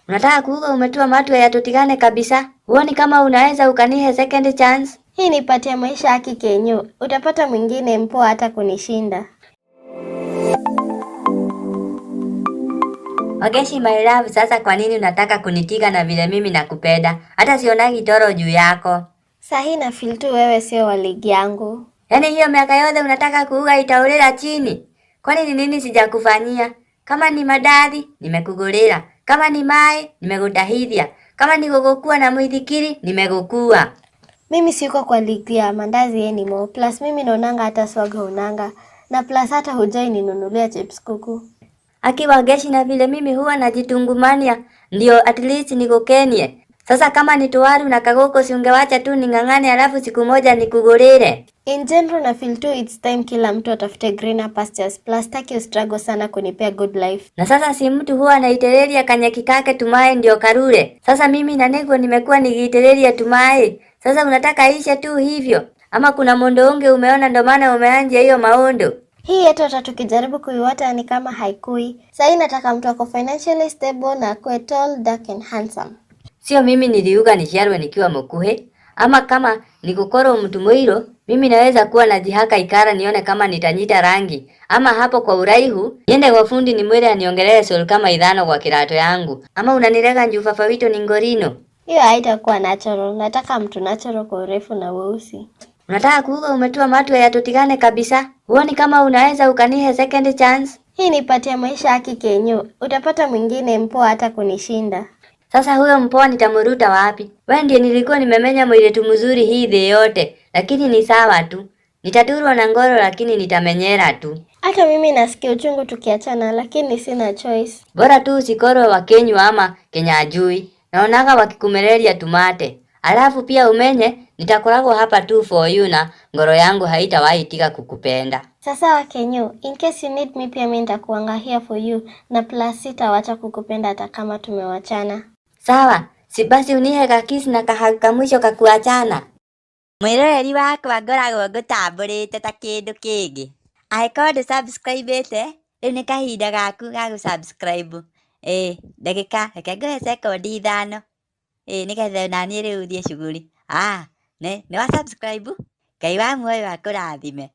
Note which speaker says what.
Speaker 1: Unataka kuuga umetua matu ya tutigane kabisa? Huoni kama unaweza ukanihe second chance?
Speaker 2: Hii nipatie maisha haki Kenyu, utapata mwingine mpoa hata kunishinda.
Speaker 1: Wageshi my love, sasa kwa nini unataka kunitiga na vile mimi nakupenda? Hata sionagi toro juu yako.
Speaker 2: Sahi na feel tu wewe sio wa ligi yangu.
Speaker 1: Yaani hiyo miaka yote unataka kuuga itaulila chini? Kwani ni nini sijakufanyia? Kama ni madadi, nimekugulila. Kama ni mai, nimekutahithia. Kama ni gugukua na mwithikiri, nimegukua.
Speaker 2: Mimi siko kwa ligi ya mandazi anymore. Plus mimi naonanga hata swaga unanga. Na plus hata hujai ninunulia chips kuku.
Speaker 1: Aki Wageshi, na vile mimi huwa najitungumania ndio at least nikukenie. Sasa kama ni tuwaru na kagoko, si ungewacha tu ning'ang'ane, alafu siku moja nikugulile.
Speaker 2: In general na feel tu it's time kila mtu atafute greener pastures. Plus taki struggle sana kunipea good life.
Speaker 1: Na sasa si mtu huwa anaitelelia kanyaki kake tumae ndio karure. Sasa mimi na nego nimekuwa nikiitelelia tumae. Sasa unataka ishe tu hivyo? Ama kuna mondo unge umeona ndo maana umeanja hiyo maondo?
Speaker 2: Hii yetu hata tukijaribu kuiwata ni kama haikui. Sahii nataka mtu ako financially stable na akuwe tall, dark and handsome.
Speaker 1: Sio mimi niliuga nisharwe nikiwa mukuhe, ama kama nikukoro mtu mwiro, mimi naweza kuwa najihaka ikara nione kama nitanyita rangi, ama hapo kwa uraihu niende kwa fundi nimwire aniongelee sol kama idhano kwa kirato yangu, ama unanirega njuu fafa wito ni ngorino.
Speaker 2: Hiyo haitakuwa natural. Nataka mtu natural kwa urefu na weusi.
Speaker 1: Unataka kuuga umetua matu ya tutigane kabisa? Huoni kama unaweza ukanihe second chance?
Speaker 2: Hii nipatie maisha haki Kenyu, utapata mwingine mpoa hata kunishinda.
Speaker 1: Sasa huyo mpoa nitamuruta wapi? Wewe ndiye nilikuwa nimemenya mwiletu mzuri hii the yote, lakini ni sawa tu. Nitaturwa na ngoro lakini nitamenyera tu.
Speaker 2: Hata mimi nasikia uchungu tukiachana, lakini sina choice.
Speaker 1: Bora tu usikorwe wa Kenywa ama Kenya ajui. Naonaga wakikumereria tumate. Alafu pia umenye nitakoragwo hapa tu for you na ngoro yangu haitawahi tiga kukupenda.
Speaker 2: Sasa wa Kenyu, in case you need me pia mimi nitakuanga here for you na plus sitawacha kukupenda hata kama tumewachana.
Speaker 1: Sawa, si basi unihe kakisi na kahag kamwisho kakuachana. Mwiroreri wakwa ngoragwo ngũtambũrĩte ta kĩndũ kĩngĩ. Angĩkorwo ndũ subscribe ĩte, rĩu nĩ kahinda gaku ga gũ subscribe. Ĩĩ, ndagĩka, reke ngũhe sekondi 5. Ĩĩ, nĩgetha naniĩ rĩu thiĩ shughuli. Ah, nĩ wa subscribe? Ngai wa muoyo akũrathime.